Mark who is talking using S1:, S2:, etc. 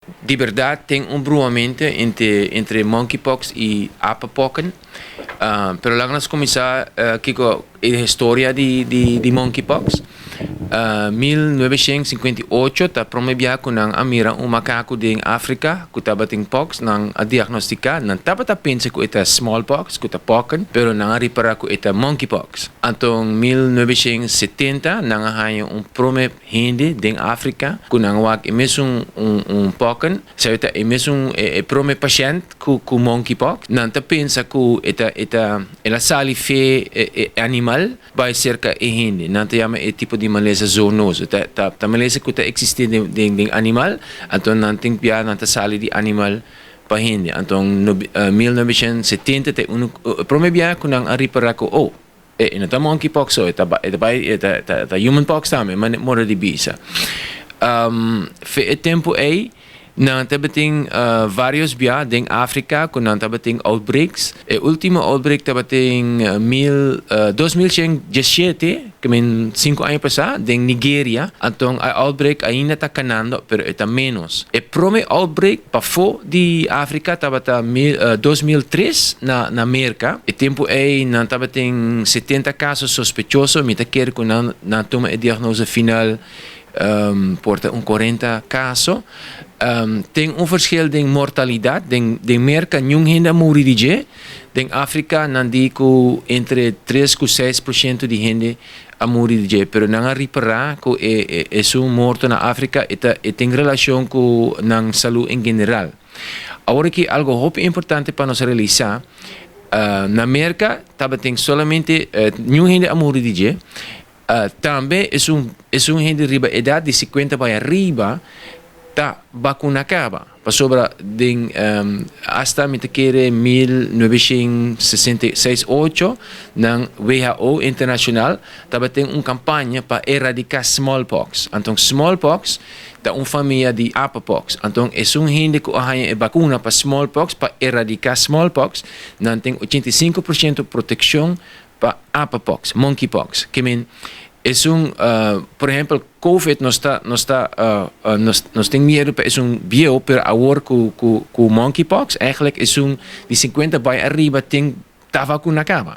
S1: Di berdad tin un bruhamento entre monkeypox y apenpokken. Pero laga nos cuminsa kico e historia di monkeypox. 1958 ta prome bia cu nan a mira un macaco den Africa cu tabatin pox, nan a diagnostica, nan tabata pensa cu ta smallpox, cu ta pokken, pero nan a ripara cu ta monkeypox. Anto 1970 nan a haya un prome hende den Africa cu nan wak e mesun un pokken, sa ta e mesun e prome pashent cu monkeypox. Nan ta pensa cu eta el a sali fe e animal bay cerca e hende. Nan ta yama e tipo di malesa zoonose. Ta malesa cu ta existi den animal, anto nan tin pia nan ta sali di animal pa hende. Anto no, 1970 ta un prome bia cu nan a ripara cu, oh, e no ta monkeypox so, e ta bay e ta human pox tambe, manera di bisa. Fe e tempo ey nan tabatin varios bia den Africa cu nan tabatin outbreaks. E ultimo outbreak tabatin 2017, cu 5 aña pasa, den Nigeria. Anto e outbreak ainda ta canando, pero ta menos. E prome outbreak pafo di Africa tabata 2003 na America. E tempo ey nan tabatin 70 caso sospechoso, mi ta kere cu nan tuma e diagnose final por ta un 40 caso. Tin un verschil di mortalidad. Den Merca, ningun hende a muri di dje. Den Africa, nan di cu entre 3 y 6% di hende a muri di dje. Pero nan a ripara cu e un morto na Africa e tin relacion cu nan salud en general. Awor cu algo hopi importante pa nos realisa, na Merca tabatin solamente ningun hende a muri di dje. Tambe e un hende riba edad di 50 pa ariba ta vacuna caba. Pasobra den hasta mi ta kere 1968 nan WHO internacional tabatin un campaña pa eradica smallpox. Anto smallpox ta un famia di apenpox. Anto e un hende cu a haya vacuna pa smallpox, pa eradica smallpox, nan tin 85% proteccion pa apenpox, monkeypox. Kiermen, e un, por ehempel, COVID nos tin miedo pa e un bieu, pero awor cu monkeypox, eigenlijk e un di 50 bay ariba tin ta vacuna caba.